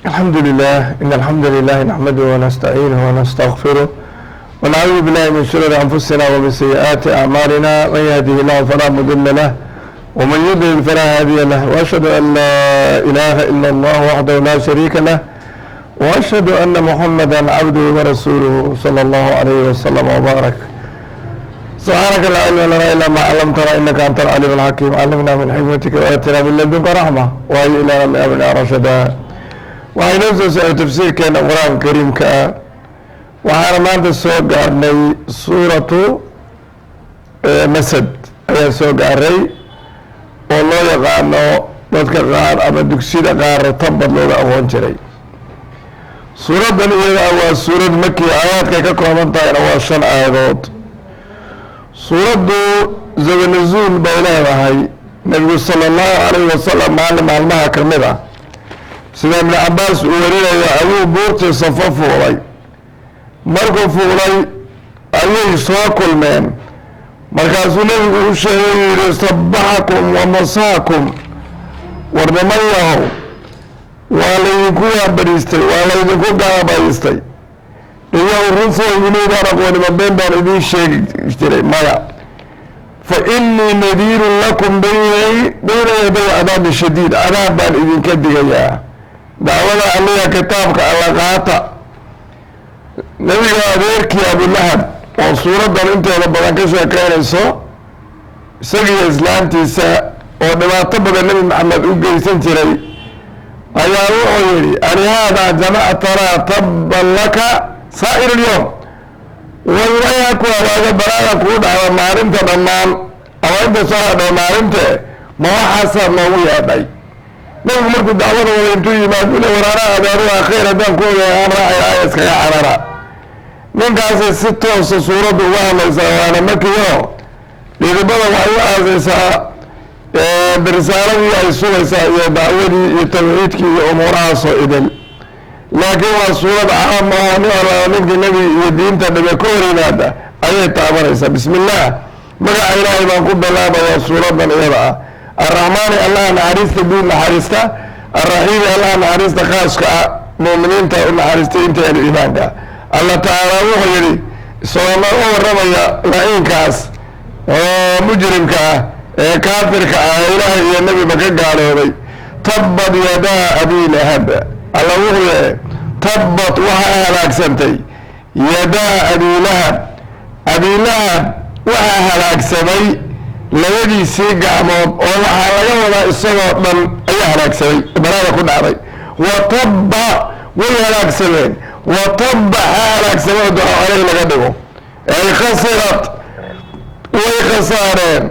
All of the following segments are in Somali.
الحمد لله، إن الحمد لله نحمده ونستعينه ونستغفره ونعوذ بالله من شرور أنفسنا ومن سيئات أعمالنا، من يهده الله فلا مضل له ومن يضلل فلا هادي له، وأشهد أن لا إله إلا الله وحده لا شريك له، وأشهد أن محمدا عبده ورسوله صلى الله عليه وسلم وبارك. سبحانك لا علم لنا إلا ما علمتنا إنك أنت العليم الحكيم. علمنا من حكمتك وآتنا من لدنك رحمة وهيئ لنا من أمرنا رشدا. Waxaynoo soo socday tafsiirkeena Qur-aanka Kariimka ah. Waxaana maanta soo gaarnay Suuratu Masad ayaan soo gaaray, oo loo yaqaano dadka qaar ama dugsida qaar Tabad looga aqoon jiray. Suuraddan iyada waa suurad Maki, aayaadkay ka kooban tahayna waa shan aayadood. Suuraddu zabanazuul bay leedahay. Nebigu sala Allahu calayhi wasalam maalin maalmaha ka mid ah, sida Ibnu Cabaas uu warinayo, ayuu buurtii Safo fuulay. Markuu fuulay ayay soo kulmeen. Markaasuu Nebigu u sheegay, yihi: "Sabaxakum wa masaakum, war niman yahow, waa laydinku waabadhiistay, waa laydinku gaabaystay iyahu. Run soo aqooni, ma been baan idiin sheegi jiray? Maya. Fa inii nadiirun lakum bayna yaday cadaabin shadiid, cadaab baan idinka digayaa. Dacwada Alliga, kitaabka Alla qaata." Nebiga adeerkii Abulahab, oo suuraddan inteeda badan ka sheekeynayso, isagiyo islaantiisa oo dhibaato badan Nebi Maxamed u geysan jiray, ayaa wuxuu yihi: "Alihaadaa jamactanaa? Tabban laka saa'ir alyowm." Waylaya ku habaago, balaada kuu dhacda maalinta dhammaan ama inta soo hadhay maalinte, ma waxaasaad noogu yeedhay? Nabigu markuu dacwada wada intuu yimaado le waraana adeeruha khayr haddaan ku ogahay aan raacay aaya iskaga carara. Ninkaasi si toosa suuraddu uga hadlaysaa, waana makiyo dhidibada waxay u aasaysaa, risaaladii ay sugaysaa iyo dacwadii iyo tawxiidkii iyo umuurahaasoo idil. Laakiin waa suurad caam oo nin alla ninkii Nebi iyo diinta dhibe ka hor yimaada ayay taabanaysaa. Bismi illah, magaca Ilaahay baan ku bilaabayaa suuraddan iyada ah. Arraxmaani, Allaha naxariista guud naxariista, Arraxiimi, Allaha naxariista khaaska ah muuminiinta u naxariistay inta ahlu iimaanka. Allah tacaala wuxuu yihi, isagoo naga warramaya la-iinkaas oo mujrimka ah ee kaafirka ah, Ilaahay iyo Nebiba ka gaaloobay: "Tabbad yadaa Abi Lahab." Alla wuxuu yahay: "Tabbat," waxaa halaagsantay, "yadaa Abilahab," Abilahab waxaa halaagsamay labadiisii gacmood, oo waxaa laga wadaa isagoo dhan ayaa halaagsamay, balaada ku dhacday. Wa tabba, way halaagsameen. Wa tabba, ha halaagsamay oo duca caleyh laga dhigo, ay khasirat, way khasaareen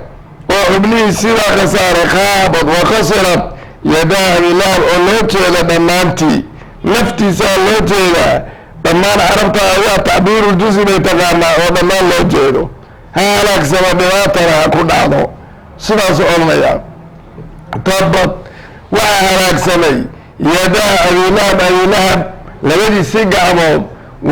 oo xubnihii sidaa khasaaray. Khaabad wa khasirat yadaa Abilahab, oo loo jeeda dhammaantii naftiisaa loo jeedaa. Dhammaan carabta ayaa tacbiiruljusi bay taqaanaa, oo dhammaan loo jeedo. Ha halaagsamo, dhibaatana ha ku dhacdo, sidaasu odhanaya. Tabad, waxaa halaagsamay, yadaa Abilahab, Abilahab labadiisii gacmood.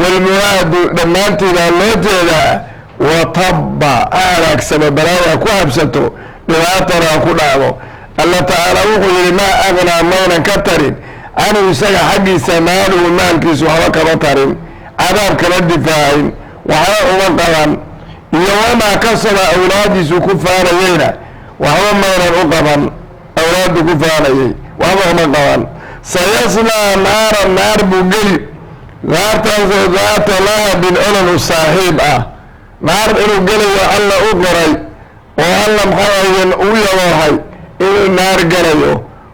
Walmuraadu dhammaantiibaa loo jeedaa. Wa tabba, ha halaagsamo, balaaya ha ku habsato, dhibaatana ha ku dhacdo. Allah tacaala wuxuu yihi: "Maa aqnaa," maynan ka tarin, "canhu," isaga xaggiisa, "maaluhu," maalkiisu waxba kama tarin, cadaab kama difaacin, waxba uma qaban. Iyo "wamaa kasaba," awlaadiisu ku faanayeyna waxba maynan u qaban, awlaadu ku faanayey waxba uma qaban. "Sayaslaa naaran," naar buu geli, naartaasoo "daata lahabin," olol u saaxiib ah. Naar inuu gelayo Alla u qoray, oo Alla maxaayan u yaboohay inuu naar gelayo.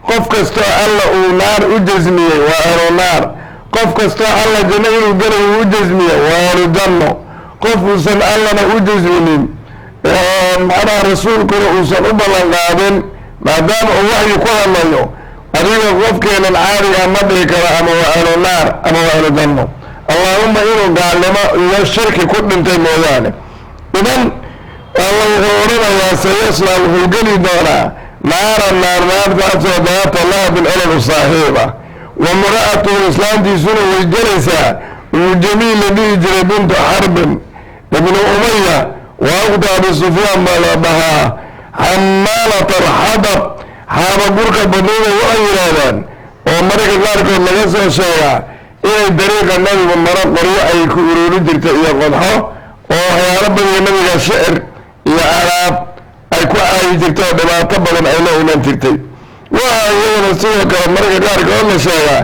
Qof kastoo Alla uu naar u jasmiyey waa ahlu naar. Qof kastoo Alla janno inuu gelayo u jasmiye waa ahlu janno. Qof uusan Allana u jasminin, macnaha rasuulkuna uusan u ballan qaadin, maadaama uu waxyi ku hadlayo, adiga qofkeenan caadiga ma dhihi karo ama waa ahlu naar ama waa ahlu janno, Allahuma inuu gaalnimo iyo shirki ku dhintay mooyaane. Idan Alla wuxuu odhanayaa: "Sayaslaa," wuxuu geli doonaa, "naaran," naar, naartaasoo "daata lahabin," olol u saaxiiba. Wa mra'atuhu, islaantiisuna way gelaysaa, Umu Jamiil la dhihi jiray, bintu Xarbin ibnu Umaya wa ukhta Abi Sufyaan baa la dhahaa, xamaalat alxadab, xaabagurka badnayda waxay yidhaahdaan. Oo mararka qaarkood laga soo sheegaa inay dariiqa nabigu maro qoryo ay ku ururin jirtay iyo qodxo, oo waxyaalo badiga nabiga shicir iyo alaab ay ku caayi jirtay oo dhibaato badan ay la iman jirtay. Waxaa iyadana sidoo kale mararka qaarkood la sheegaa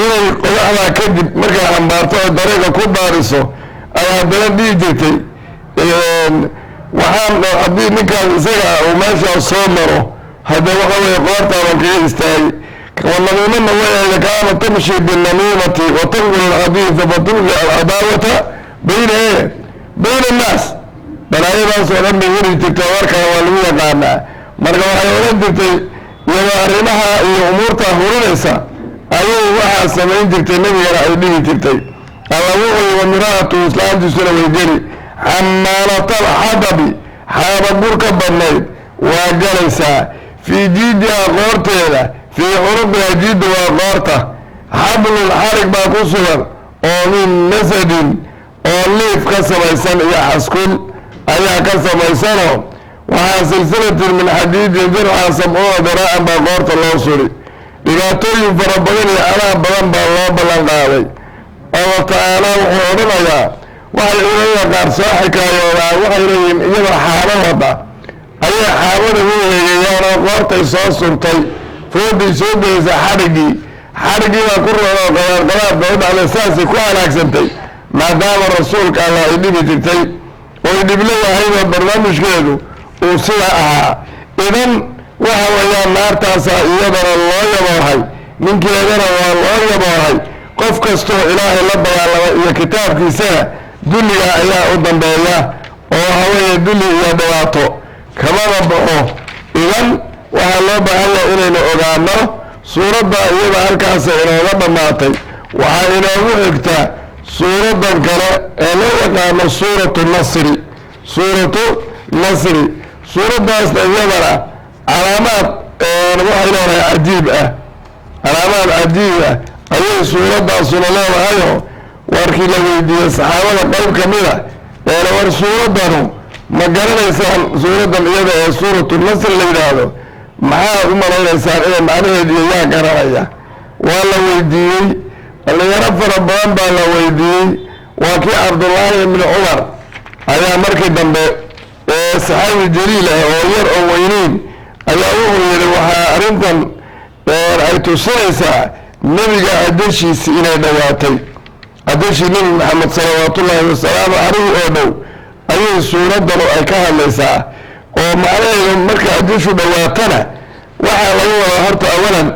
inay qodaxdaa kadib markay xambaarto oo dariiqa ku daadiso ay haddana dhihi jirtay: "Waxaan haddii ninkaas isaga uu meeshaa soo maro, hadda waxa weeye qoortaaban kaga istaagay." Wanamiimana way ahayd. Kaana tamshi binamiimati wa tanqulu alxadiida fatulqi alcadaawata bayna bayna annaas. Balaayadaas oo dhan bay weri jirtay, warkaa waa lagu yaqaanaa. Marka waxay odhan jirtay, iyadoo arrimaha iyo umuurtaa hurinaysa ayay waxaa samayn jirtay, nebigana ay dhihi jirtay. Alla wuxuu: "Wamiraatu", islaantiisuna way geli, "xamaalatal xadabi", xaabagur ka badnayd waa galaysaa. "Fii jiidiha", qoorteeda, "fii cunuqiha", jiidda waa qoorta, "xablun", xarig baa ku sugan oo "min masadin", oo liif ka samaysan iyo xaskul ayaa ka samaysanoo waxaa "silsilatin min xadiidin dirca 70 diraacan" baa qoorta loo suri. Dhibaatooyin fara badan iyo alaab badan baa loo ballan qaaday. Allah tacaala wuxuu odhanayaa, waxay culamada qaar soo xikaayoodaan, waxay leeyihiin iyadoo xaabo wada ayay xaabada u wareegayaan oo qoortay soo surtay, fooday soo gelaysa xadhiggii, xadhiggii baa ku roonoo qadaad qadaad ba u dhacday, saasay ku halaagsantay, maadaama rasuulka Allah ay dhibi jirtay oy dhiblo yahaydoo barnaamijkeedu uu sida ahaa. Idan waxa weeyaan naartaasaa iyadana loo yaboohay, ninkeedana waa loo yaboohay. Qof kastoo Ilaahay la dagaalama iyo kitaabkiisana dulliga ayaa u dambeeya, oo waxa weeye dulli iyo dhibaato kamaba baxo. Idan waxaa loo baahan yahay inaynu ogaano suuradda iyada halkaasa inooga dhammaatay. Waxaa inoogu xigtaa suuraddan kale ee loo yaqaano Suuratu Nasri. Suuratu Nasri, suuraddaasna iyadana calaamaad waxay leedahay cajiib ah, calaamaad cajiib ah ayay suuraddaasuna leedahayo. Warkii la weydiiyey saxaabada qayb ka mida eena: "War suuraddanu ma garanaysaan? Suuraddan iyada ee Suuratu Nasri la yidhaahdo, maxaa u malaynaysaan inay macnaheedu iyo yaa garanaya?" Waa la weydiiyey, dhalinyaro fara badan baa la weydiiyey. Waa kii Cabdullaahi ibni Cumar ayaa markii dambe, ee saxaabi jaliil ah oo yar oo weyneyn, ayaa wuxuu yihi: "Waxaa arrintan ay tusinaysaa nebiga adashiisi inay dhowaatay, adashii Nebi Maxamed salawaatullaahi wasalaamu caleyhi oo dhow ayay suuraddanu ay ka hadlaysaa." Oo macnaheedu marka adashu dhowaatana waxaa laga wadaa horta awalan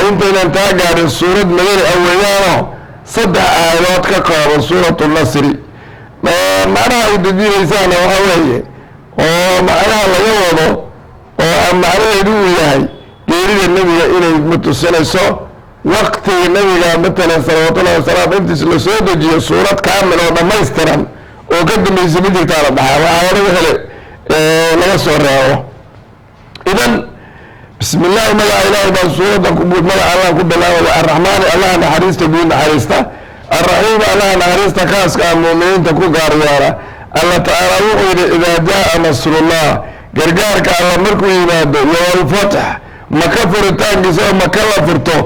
intaynan taa gaadhin, suurad madani ah weeyaanoo 3 aayadood ka kooban Suuratu Nasri. Macnaha ay dejinaysaana waxa weeye oo macnaha laga wado oo macnaheedu uu yahay geerida nebiga inay matusinayso, waqtiga nebiga matalan salawaatullahi wasalaam intiis la soo dejiyo suurad kaamil oo dhammaystiran oo ka dambaysa ma jirtaa la dhaxaa, waxaa laga hele laga soo reebo. Idan bismi illaahi, magaca Ilaahay baan suuraddan ku magaca Allah ku bilaabaya. Arraxmaani, Allaha naxariista guud naxariista, Arraxiim, Allaha naxariista khaaska ah muuminiinta ku gaar yeela. Allah tacaala wuxuu yidhi: "Idaa jaa nasrullah", gargaarka Alla markuu yimaado, iyo "walfatx", Maka furitaankiisa oo Maka la furto.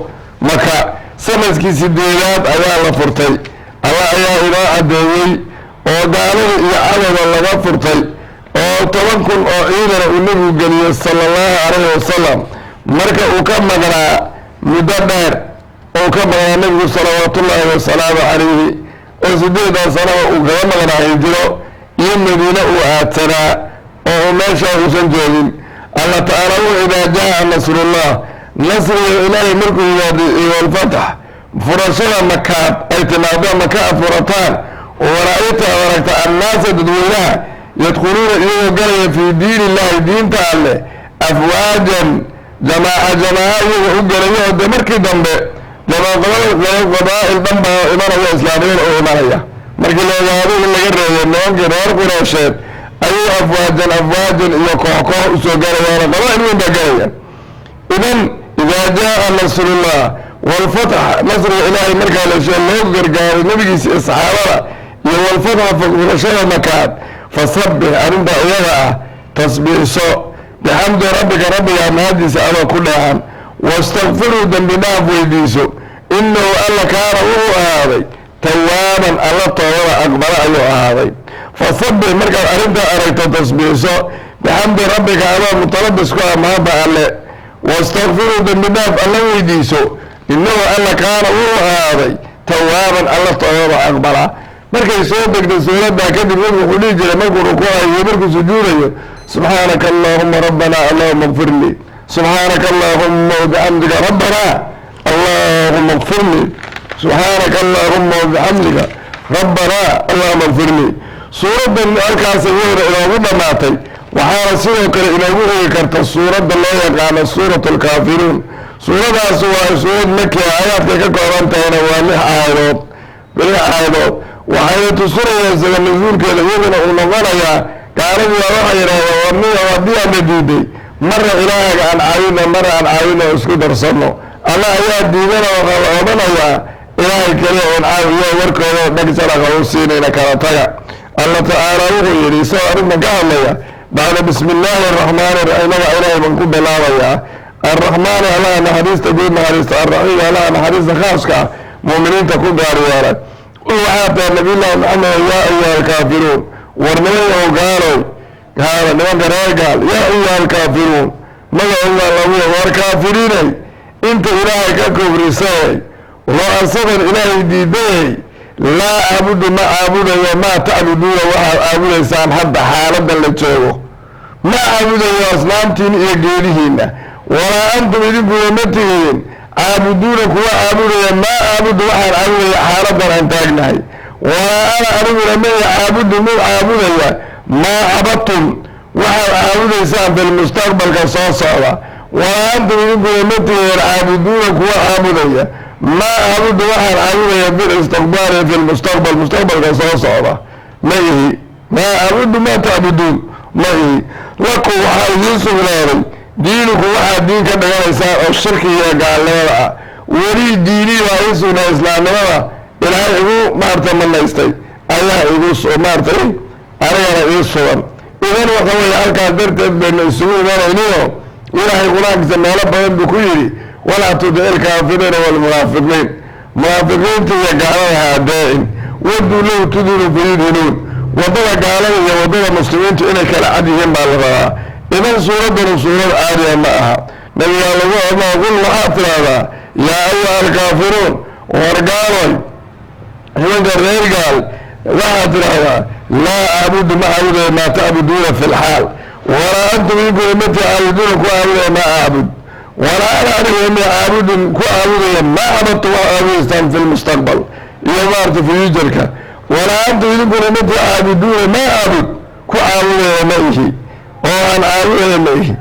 Maka sanadkii 8aad ayaa la furtay, Alla ayaa inoo caddeeyey, oo gaalada iyo cadowga laga furtay, oo 10,000 oo ciidana uu nebigu geliyey sala allahu calayhi wasalam, marka uu ka maqnaa muddo dheer uu ka maqnaa nebigu salawaatullaahi wasalaamu calayhi, oo 8dan sanaba uu kaga maqnaa hijiro iyo Madiine uu aadsanaa oo uu meeshaa uusan joogin. Allah tacaala wuxuu: "Idaa jaa nasrullah", nasriga Ilaahay markuu yimaado, iyo "walfatx", furashada Makaad ay timaado, Maka aad furataan, "wara'ayta", aad aragta, "annaasa", dadweynaha, "yadkhuluuna", iyagoo galaya, "fii diin illahi", diinta Alleh, "afwaajan", jamaaca jamaaca iyagoo u gelaya. Oo dee markii dambe qabaa'il dhan baa imanaya, islaamiyada u imanaya, markii la ogaado in laga reeyo nimankii reer Qureysheed, ayay afwaajan afwaajan iyo koox koox usoo galayaano qabaa'il weyn baa galaya. Idan "idaa jaa nasrullah walfatx", nasriga Ilaahay markaa la shee loo gargaaro nebigiisa iyo saxaabada, iyo "walfatxa", furashada Makaad, "fasabbix", arrintaa iyada ah tasbiixso, "bixamdi rabbika", rabbigaa mahadiisa adoo ku dheehan. Wastakfiruu, dembi dhaaf weydiiso. Inahu Alla kaana, wuxuu ahaaday, tawaaban, Alla toobada aqbala ayuu ahaaday. Fasabbix, markaad arrintaa aragto tasbiixso, bixamdi rabbika, adoo mutalabis ku ah mahadda Alle. Wastakfiruu, dembi dhaaf Alla weydiiso. Inahu Alla kaana, wuxuu ahaaday, tawaaban, Alla toobada aqbala. Markay soo degtay suuraddaa kadib, nabigu wuxuu dhihi jiray markuu rukuucayo iyo markuu sujuudayo: "Subxaanaka allahuma rabbana, allahuma kfir lii. Subxaanaka allahuma wabixamdika, rabbana, allahuma kfir lii. Subxaanaka allahuma wabixamdika, rabbana, allahuma kfir lii." Suuraddan halkaas iyaduna inoogu dhammaatay. Waxaana sidoo kale inoogu hegi karta suuradda loo yaqaano Suurat Alkaafiruun. Suuradaas waa suurad Maki ah. Aayaadkay ka kooban tahayna waa lix aayadood. 6 aayadood waxayna tusinayaan sida nusuulkeeda iyaduna uu noqonayaa. Gaaladii waa waxay yidhahdeen: "Warniyo, haddii aadna diiday, marna Ilaahaga aan caawino, marna aan caawino, isku darsano." Alla ayaa diidana. Waxaa la odhanayaa Ilaahay keliya oon caawiyo. Warkooda dhag jalaqa u siinayna, kala taga. Alla tacaala wuxuu yidhi, isagoo arrintan ka hadlaya, bacda bismi illaahi araxmaani raxiim, magaca Ilaahay baan ku bilaabayaa, arraxmaani, Allaha naxariista guud naxariista, arraxiim, Allaha naxariista khaaska ah muuminiinta ku gaar yeelay. Qul, waxaa tahay, Nabiyullahi Maxamed, yaa ayuha alkaafiruun, war nimanyahow gaalow, gaalo, nimanka reer gaal, yaa ayuha alkaafiruun, magacoodaa lagu, war kaafiriinay, inta Ilaahay ka kufrisay, ro-asadan Ilaahay diidayay, laa acbudu, ma caabudayo, maa tacbuduuna, waxaad caabudaysaan hadda xaaladan la joogo. Ma caabudayo asnaamtiin iyo geedihiina. Walaa antum, idinkuna ma tihiin, caabuduuna, kuwa caabudaya, maa acbudu, waxaan caabudaya xaaladan aan taagnahay. Walaa ana, aniguna ma caabudu, mid caabudaya, maa cabadtum, waxaad caabudaysaan filmustaqbalka soo socda. Walaa antum, idinkuna ma tihiin, caabuduuna, kuwa caabudaya, maa acbudu, waxaan caabudaya, filistiqbaali, fi lmustaqbal, mustaqbalka soo socda. Ma ihi maa acbudu maa tacbuduun, ma ihi. Lakum, waxaa idiin sugnaaday, diinukum, waxaad diin ka dhiganaysaan oo shirkiga gaalnimada ah. Weli diinii baa ii sugnaa, islaamnimada Ilaahay igu maarata manaystay ayaa igu maaratay anigana ii sugan. Idan waxa weeye, halkaas darteed baynu isugu imanayniyo. Ilaahay Qur-aankiisa meelo badan buu ku yidhi: "Walaa tudici ilkaafiriina walmunaafiqiin." Munaafiqiinta iyo gaalada ha adeecin. Waduu low tudinu fayudhinuun. Waddada gaalada iyo waddada muslimiintu inay kala cad yihiin baa la rabaa. Idan suuraddanu suurad caadiya ma aha. Nabigaa lagu odnaa: "Qul, waxaad tidhaahdaa, yaa ayuha alkaafiruun, war gaaloy, nimanka reer gaal, waxaad tidhaahdaa, laa acbudu, ma caabudayo, maa tacbuduuna fi lxaal. Walaa antum, idinkuna ma tacaabuduuna, ku caabudaya, maa acbud. Walaa ana, aniga ma caabudun, ku caabudaya, maa cabadtum, waa caabudaystaan fi lmustaqbal iyo maarata future-ka. Walaa antum, idinkuna ma tacaabuduuna maa acbud, ku caabudaya ma ihi, oo aan caabudaya ma ihi."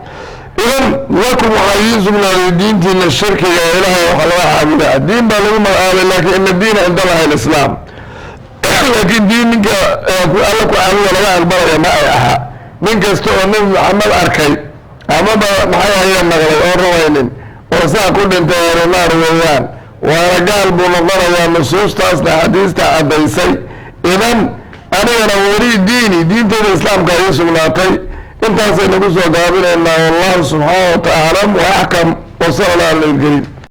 Idan lakum, waxaa idiin sugnaaday diintiina shirkiga. Ilaahay waxaa laga caabudaa, diin baa lagu magacaabay, laakiin ina diina cinda Allahi alislaam. Laakiin diin ninka Alla ku caabuda laga aqbalaya ma ay aha. Nin kasta oo Nebi Maxamed arkay amaba maxay ahayeen maqlay oo rumaynin oo saa ku dhintay, ahlunaar weeyaan, waana gaal buu noqonayaa. Nusuustaasna xadiista caddaysay. Idan anigana weli diini, diinteyda islaamka ii sugnaatay. Intaasaynu ku soo gaabinaynaa. Wallahu subxaana wa tacaala aclam wa axkam, wa sala allah ala alkariim.